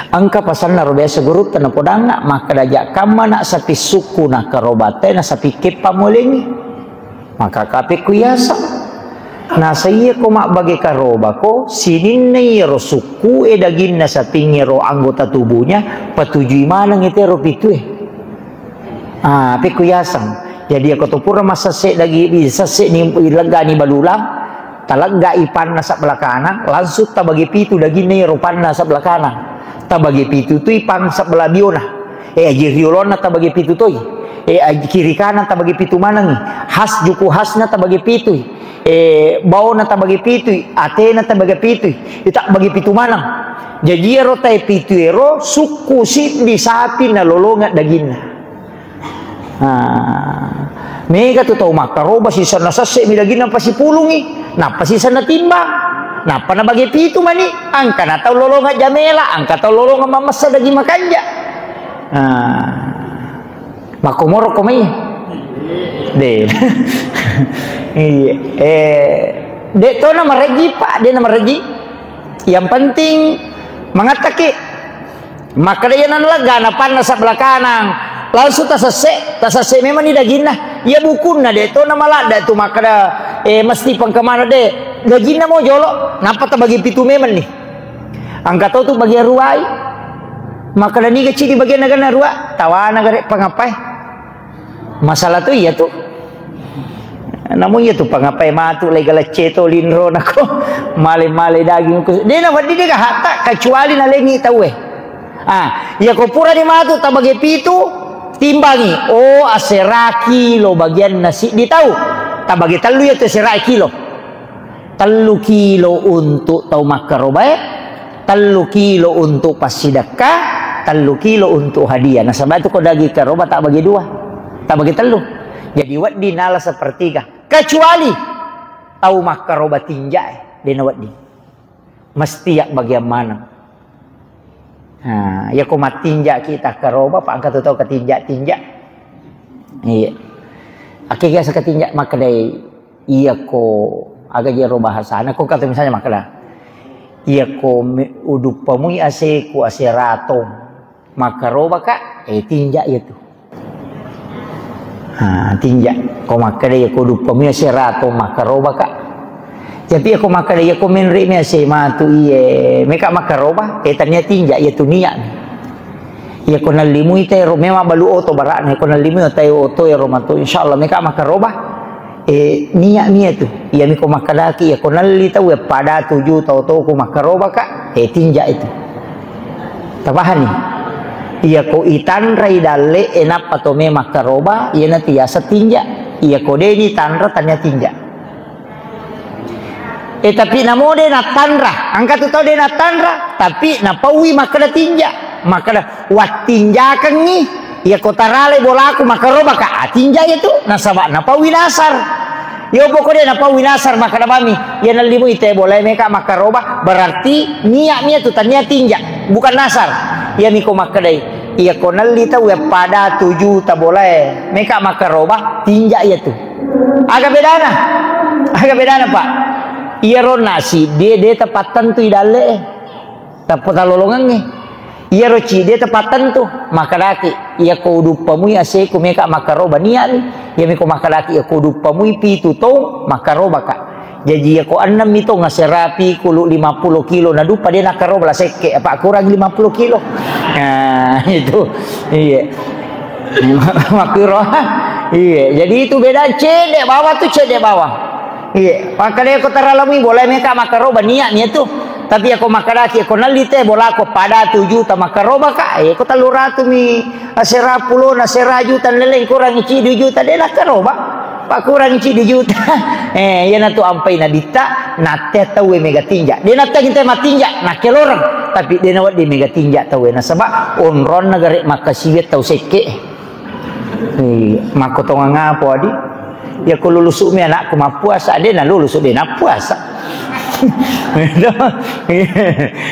Engka pasanna ro biasa gurutta napodangnga, makkada ja kamma na sapi sukku na karobate na sapi keppa mualengi. Maka kapekku yaseng. Nasa iya ko mabbage karobako, sininna iyaro sukku e daginna sapingngero anggota tubuhnya, patujui maneng itero pitue. Ah, pekku yaseng. Jadi ako to pura massesse dagi, sesse ni leggani balulang, taleggai panna sebelah kanan, langsung tabage pitu daginna iyaro panna sebelah kanan. Tabage pitu tui pang sebelah biona. Eh, aji riolonna tabage pitu toi. Eh, aji kiri kanan tabage pitu manengi. Has juku hasna tabage pitui. Eh, baona tabage pitui. Atena tabage pitui. Eh, tabage pitu maneng. Jaji ero tae pitu ero sukku siddi sapi nalolongeng daginna. Nah, mega tu tau makkaroba sisenna sesse mi daginna pasipulungi. Nappa sisenna timbang. Nappa nabage pitu mani. Angka na tau lolongeng jamela. Angka tau lolongeng mamessa daging makanja. Nah, makkomoro ko mai. De. Iya. Eh, de to na mareji, Pak, de na mareji. Yang penting mangattaki. Makkada iya naleggana panna sebelah kanang. Langsung tasesse, tasesse memang ni daginna. Iya bukunna de to na maladda tu makkada, eh, mesti pengkemana de. Gajinna mo jolo, nappa tabagi pitu memang ni. Engka to tu bagi aruai. Makkeda niga cidi bagian naga narua, tawana gare pangapai. Masalah tu iya tu. Namun iya tu pangapai matu lai galacce to linro nako male-male daging ku. Dena waddi dega hatta kecuali nalengi tauwe. Ah, iya ko pura ni matu tabage pitu, timbangi. Oh, asera kilo bagianna siddi tau. Tabage tellu iya tu asera kilo. Tellu kilo untuk tau makkarobae, tellu kilo untuk passidekka, tellu kilo untuk hadiah. Nasaba itu ko daging karoba tak bagi dua, tak bagi tellu. Jadi wedding nala sepertiga. Kecuali tau makkaroba tinja e, dena wedding. Mesti yak bagian maneng. Nah, iya ko mattinja kita karoba, pak angka tu tau ketinja-tinja. Iya. Akhirnya seketinja makkedai, iya ko aga jero bahasana, ko kata misalnya makkeda, iya ko me-, uduppamui aseku ase ratong, makkaroba ka, eh, tinja iya tu. Ha, tinja. Ko makkeda iya ko duppamui ase ratong, makkaroba ka. Tapi iya ko makkeda iya ko menre mi ase matu iye, meka makkaroba, eh, tania tinja iya tu niat. Iya ko nallimui tero memang balu oto barakna, iya ko nallimui otai oto ero matu, insyaallah meka makkaroba. Eh, niat mi iya tu. Iya mi ko makkedaki, iya ko nalli tau, eh, pada tuju tau to ko makkaroba ka, eh, tinja itu. Tapahani? Iya ko itanrai dalle, eh, nappa to me makkaroba, iya na tiasa tinja. Iya ko de ni tanra tania tinja. Eh, tapi namo de nattanra, angka tu tau de nattanra, tapi napaui makkeda tinja, makkeda wattinjakengngi, iya ko tarale bolaku makkaroba ka, ah, tinja iya tu, nasaba napaui nasar. Yo poko de napaui nasar makkeda mami, iya nallimui te bolae meka makkaroba, berarti niat mi iya tu tania tinja, bukan nasar. Iya mi ko makkedai, iya ko nalli tau ya pada tuju ta bolae meka makkaroba, tinja iya tu. Aga bedana? Aga bedana, Pak? Iyaro nasi de, de tapattentui dalle e. Tappa talolongengnge. Iyaro cide tapattentu. Makkedaki, iya ko uduppamui aseku meka makkaroba niatni. Iya miko makkedaki, iya ko uduppamui pitu tong makkaroba ka. Jaji iya ko ennem mi tong aserapi kulu lima puluh kilo naduppa de nakkaroba la sekke, apa kurang lima puluh kilo. Nah, itu. Iya. Makkuro. Iya, jadi itu beda cedde bawah tu cedde bawah. Iya, makkeda ko taralamui bola meka makkaroba niat niat tu. Tapi ako makkedaki ko nalli te bolako pada tu juta makkaroba ka, eh ko tellu ratu mi asera pulo na sera juta leleng kurang ci dua juta de nakkaroba. Pak kurang ci dua juta. Eh, iya natu ampai naditta, natte tau mega tinja. De natte kita matinja, nakkeloreng. Tapi de nawadde mega tinja tau nasaba onronna gare makkasiwi tau sekke. Eh, makkotongang apa, Adi? Ya, ko lulusu mi anakku mappuasa, de na lulusu, de nappuasa.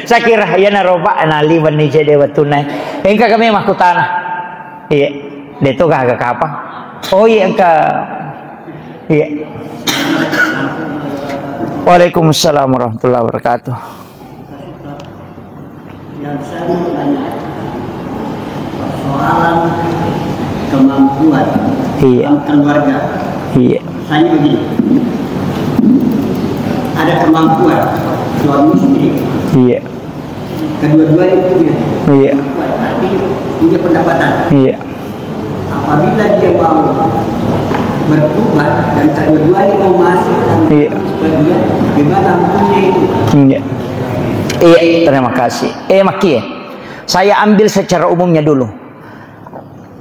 Sakira, ya na roba, na liwan ni cede wattunna. Engka kami makkutana. Iya. De to gaga kapa? Oh, iya, engka. Iya. Waalaikumsalam warahmatullahi wabarakatuh. Yang saya mau tanya, persoalan kemampuan Iya. dalam keluarga. Iya. Misalnya begini, ada kemampuan suami istri. Iya. Kedua-duanya punya Iya. kemampuan, tapi punya pendapatan. Iya. Apabila dia mau bertobat dan kedua-duanya mau masuk dan Iya. seperti dia, gimana hukumnya itu? Iya. Iya, terima kasih. Eh, Maki, saya ambil secara umumnya dulu.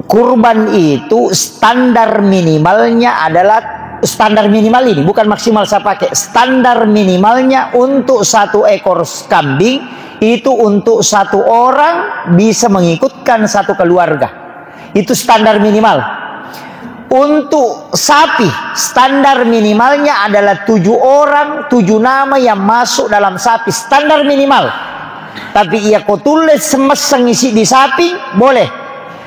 Kurban itu standar minimalnya adalah, standar minimal ini, bukan maksimal saya pakai. Standar minimalnya untuk satu ekor kambing itu untuk satu orang bisa mengikutkan satu keluarga. Itu standar minimal. Untuk sapi, standar minimalnya adalah tujuh orang, tujuh nama yang masuk dalam sapi, standar minimal. Tapi iya ko tulle semesseng isi di sapi, boleh.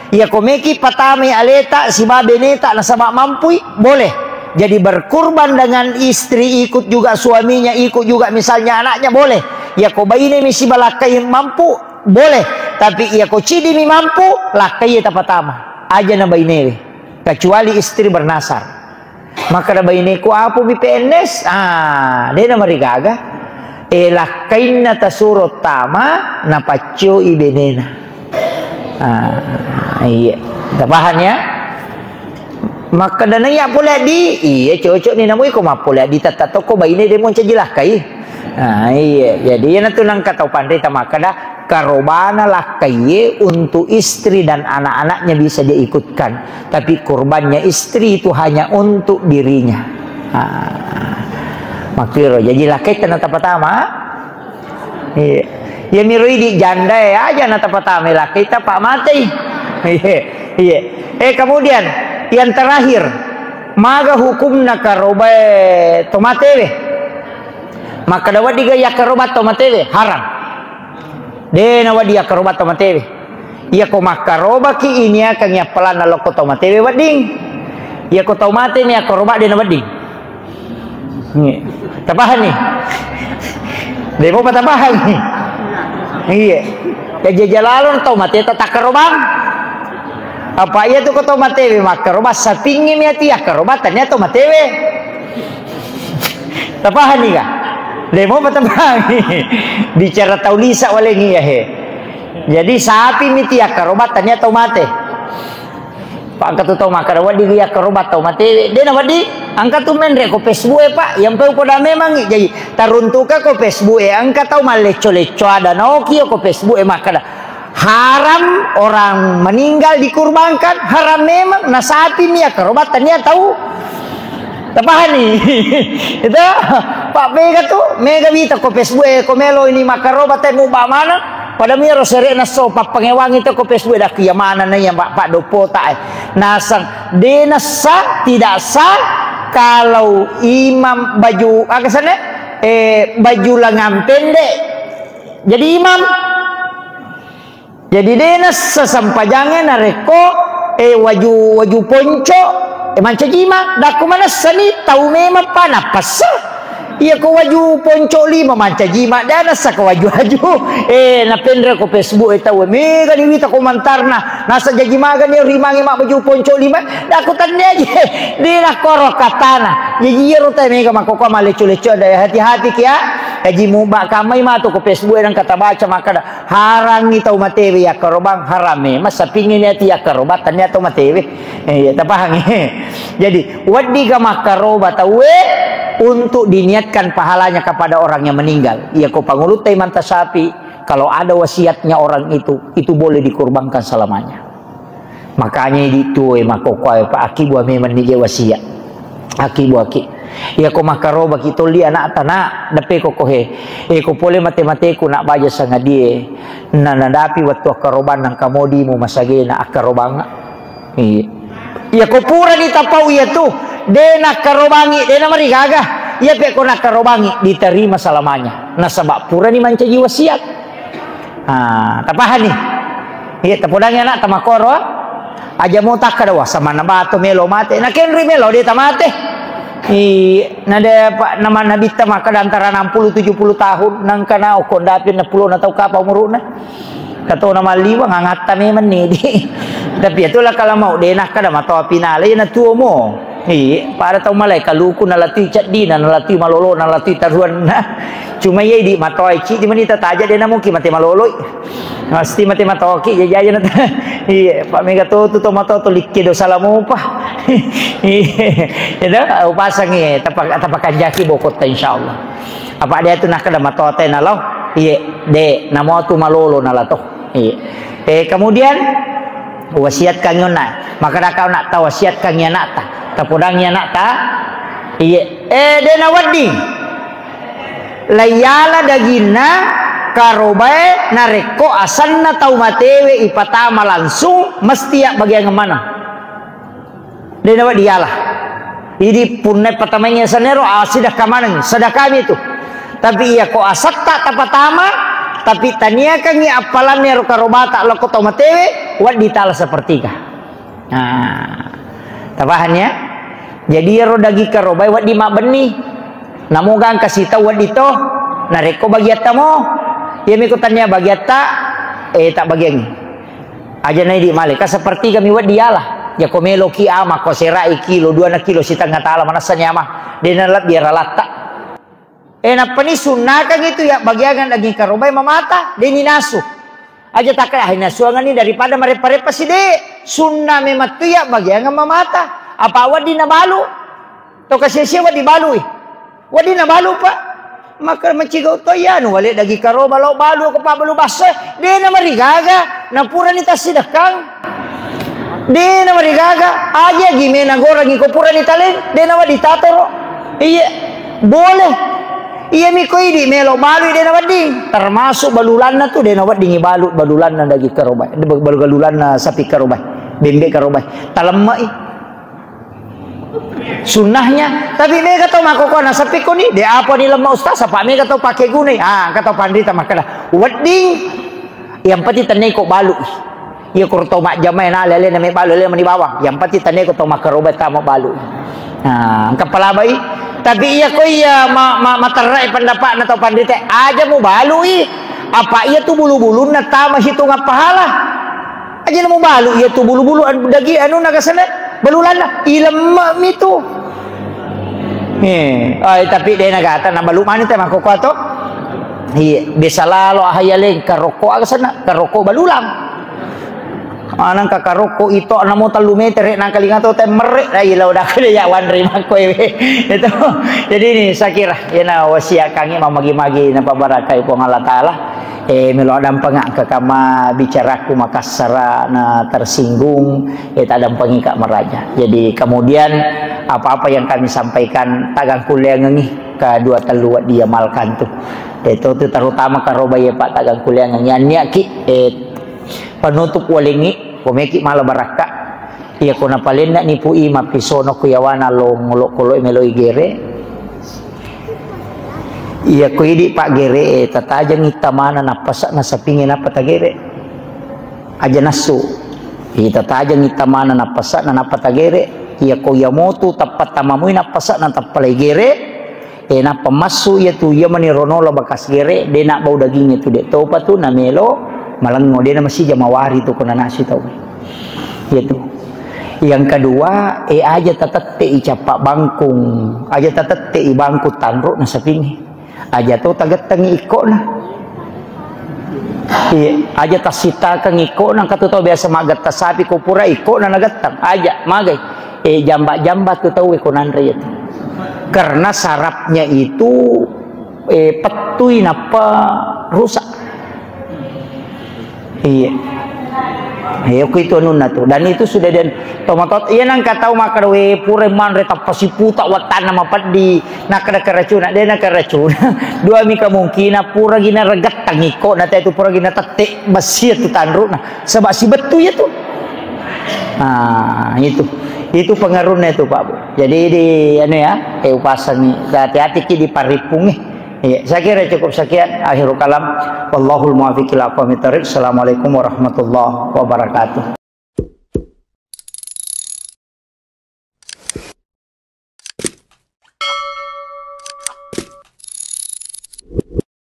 Iya ko meki patamai aleta siba beneta nasaba mampui, boleh. Jadi berkurban dengan istri ikut juga suaminya, ikut juga misalnya anaknya, boleh. Iya ko baine mi siba lakkai mampu, boleh, tapi iya ko cidi mi mampu, lakkai tapatama. Aja na bainewe. Kecuali istri bernasar. Makkeda baineku, "Apomi P N S?" Ah, dena marigaga. Eh, lakkainna tasuro tama, napaccoi benena. Ah, iya. Tapahang ya? Makkeda naiya pole di, iya cocok ni namu iko mappole di tetta tokko baine demo caji lakkai. Ah, iya. Jadi, iyanatu nangka tau panrita makkeda, karobana lakkaiye untuk istri dan anak-anaknya bisa dia ikutkan. Tapi kurbannya istri itu hanya untuk dirinya. Ah. Makkiro, jadi lakkai tena tapatama. Iya. Ya miro idi janda ya aja na tapatama lakkai tapa matei. Iya. Iya. Eh, kemudian yang terakhir, maga hukumna karobae to matewe? Makkeda wedding ga yakkaroba to matewe? Haram. De na wedding yakkaroba to matewe. Iyako makkarobaki iniakangi appalanna lokko to matewe wedding. Iyako tau mate mi yakkaroba de na wedding. Iya. Tapahang ni? De mopa tapahang ni? Iya. Ya jajalalo tau mate ta takkarobang. Apa iya tu ko tau matewe makkaroba sapingngi mi ati yakkaroba tania tau matewe. Tapahani ga? Demo patapahani. Bicara tau lisa walengi ya he. Jadi sapi miti yakkaroba tania tau mate. Pak engka tu tau makkeda wedding yakkaroba tau mate. Dena wedding, engka tu menre ko Facebook e, Pak. Yang pau poda memang jadi taruntuka ko Facebook e, engka tau mallecco-lecco ada naoki ko Facebook e makkeda. Haram orang meninggal dikurbankan, haram memang. Na sapi mi yakkaroba tania tau. Tapahani? Itu, Pak, mega tu, mega wita ko Facebook e, ko melo ini makkaroba te muba mana? Pada miro sere naso pappangewangi to ko Facebook e, dak iya mana na iya Pak, Pak Doppo ta e. Nasang, de nasa, tidak sah kalau imam baju, aga sana? Eh, baju lengan pendek. Jadi imam. Jadi de nassa sempajangnge narekko, eh, waju, waju ponco, eh, mancaji ma. Dakku manessani tau memang pa nappassa. Iya ko waju ponco lima mancaji ma, de nassa ko waju-waju. Eh, napenre ko Facebook e tau, mega ni wita komentarna. Nasa jaji magani rimange mabbaju ponco lima. Dakku tannia je. De nakkoro katana. Jaji iyaro tau mega makkokkoe mallecco-lecco, ada hati-hati kia. Jaji muba kamai matu ko Facebook e nang kata baca makkada. Harangngi tau matewe yakkarobang, haram memang sapingngi niati yakkarobang, tania tau matewe. Eh, iya, tapahangngi. Jadi, weddiga makkaroba tauwe untuk diniatkan pahalanya kepada orang yang meninggal. Iya, ko pangulutta imanta sapi, kalau ada wasiatnya orang itu, itu boleh dikurbankan selamanya. Makanya idi tuo e makkokkoe, Pak, akibua memang ni je wasiat. Akibuaki. Iya ko makkarobaki tolli anakta, nak, deppe ko kohe. Eh, ko pole mate-mateku nak baja sangadie. Na nadapi wettu akkarobang nangka modimu masagena akkarobang. Iya. Iya ko purani tapau iya tu, de nakkarobangi, de namarigaga. Iya pe ko nakkarobangi diterima selamanya. Nasaba purani mancaji wasiat. Ah, tapahani? Iya, tapodangi anak tamakoro. Aja mo takkada, "Wah, samanna bato melo mate." Nakenri melo de tamate. Iya, nade pa nama nabitta makkada antara enam puluh tujuh puluh tahun, nangkana okko ndapi enam puluh na tau kapa umuruna. Katona malliwa ngangatta memang ni di. Tapi itulah kalau mau de nakkada matoa pinale na tuo mo. Iya, pada tau malai kaluku nalatui ceddina, nalatui malolo, nalatui taruanna. Cuma iya di matoa cidi mani tataja de namuki mate maloloi. Mesti mate matoki jajaja na. Iya, Pak mega to tu to mato to likke dosa lamopa. Iya. Itu upasangi tapak tapakanjaki bokotta insyaallah. Apa dia tu nakkada matoa te nalo? Iya, de namo tu malolo nalato. Iya. Eh, kemudian wasiatkan yonna. Maka kau nak tahu wasiatkan ya nak ta. Tapodangi anak ta. Iya. Eh, de nawedding. Laiyala daginna karobae narekko asenna tau matewe ipatama langsung, mesti abbagiang maneng. De nawedding yala. Idi punna patamaingi asenna ero, ah, sedekah maneng, sedekah mi tu. Tapi iya ko asetta tapatama, tapi taniakangi appalanna ero karobata lokko tau matewe, wedding tala sepertiga. Nah, tapahang ya? Jadi iyaro daging karobae wedding mabbenni. Namo gangka sitau wedding to. Narekko bagiatta mo, iyami ko tania bagiatta, eh, tak bagiangi. Aja na idi male, ka sepertiga mi wedding yala. Yako meloki ama, ko serai kilo, dua na kilo sitengnga tala, manessani ama, de' nalebbi ralatta. E, nappani sunnakang itu ya, bagiangan daging karobai mamata, de' ninasu. Aja takka, ah, nasuanganni daripada mareppa-reppa si de'. Sunna memang tu ya, bagiangan mamata. Apa wedding nabalu? To kasi-asia wedding balui. Wedding nabalu, Pak. Maka maciga to iya, anu, wale daging karoba lao balu, ko pabbalu basso, de' namarigaga, napurani tassidekkang. De' namarigaga, aja gi mena gorangi ko purani taleng, de' nawedding tatoro. Iya, boleh. Iya mi ko idi melo balui de' nawedding. Termasuk balulanna tu de' nawedding balu, balulanna daging karoba, balu-, balulanna sapi karoba, bembe karoba. Talemmai. Sunnahnya, tapi mega tau makkokkoe nasappi koni, de' apa ni lemma ustaz, apa mega tau pake gunai. Ah, kata panrita makkeda, wedding, yang penting tennaiko balui. Iya, koro tau majjamai na lele na me balu, lele mani bawang. Yang penting tennaiko tau makkaroba tama balui. Nah, engka palabai. Tapi iya ko iya ma-, ma-, materrai pendapatna tau panrita, aja mu balui. Apa iya tu bulu-bulunna tama hitungan pahala. Aja namu balu iya tu bulu-bulu an-, dagi anu nagasana balulanna ilemme mi tu. Eh, ai tapi de' nagata na balu mani te makkokkoe to. Iya, biasa lalo ahayaleng karokko aga sana, karokko balulang. Maneng ka karokko ito namo tellu metere nangkalinga to temmerre. Ai lao dak de' ya wanre makkoe. Itu. Jadi ini saya kira yana wasiat kangi mamagi-magi na pabarakai Puang Allah Taala. Eh, melo addampengakka kamma bicaraku makassara na tersinggung, eh, taddampengika maraja. Jadi, kemudian apa-apa yang kami sampaikan, taggangkulleangengi kedua tellu wedding iamalkan tu. Eh, to tu terutama karoba iya, Pak, taggangkulleangengi. Anniaki, eh, penutup walengi, komeki mala barakka. Iya ko napalenna ni pui mappisono ku yawana lo ngolo-kolo meloi gere. Iya ko idi paggere e, tatajengi tamana nappasakna sapinge nappa tagere. Aja nassu. Iya tatajengi tamana nappasakna nappa tagere. Iya ko iya motu tappa tamamui nappasakna tappa lai gere. E, nappa massu iya tu, iya mani ronola bakas gere, de' nabbau daging itu, de' topa tu namelo malengo, de' namasija mawari tu ko nanasi tau. Iya tu. Yang kedua, e, aja tatette i cappa bangkung, aja tatette i bangkung tanru na sapingi. Aja to tagettengi ikkona. Iya, aja tassitakeng ikkona, engka tu tau biasa maggetta sapi ko pura ikkona nagetteng. Aja, magai. Eh, jamba-jamba tu tau ko nanre itu. Karena sarafnya itu, eh, pettui nappa rusak. Iya. Iya, ku itu anunna tu. Dan itu sudah den tomatot, iya nang katau makkeda, we, pura manre tappa siputa wattanna mapeddi. Nakkeda keracunan, de' na keracunan. Dua mi kemungkinan, pura gina regettang iko, na te tu pura gina tette, besi tu tanru na. Sebab si bettu ya tu. Nah, itu. Itu pengaruhnya itu, Pak Bu. Jadi di anu ya, eh, upasangi. Hati-hati ki di paripung, eh. Iya, saya kira cukup sekian. Akhirul kalam. Wallahul muwaffiq ila aqwamit thariq. Assalamualaikum warahmatullahi wabarakatuh.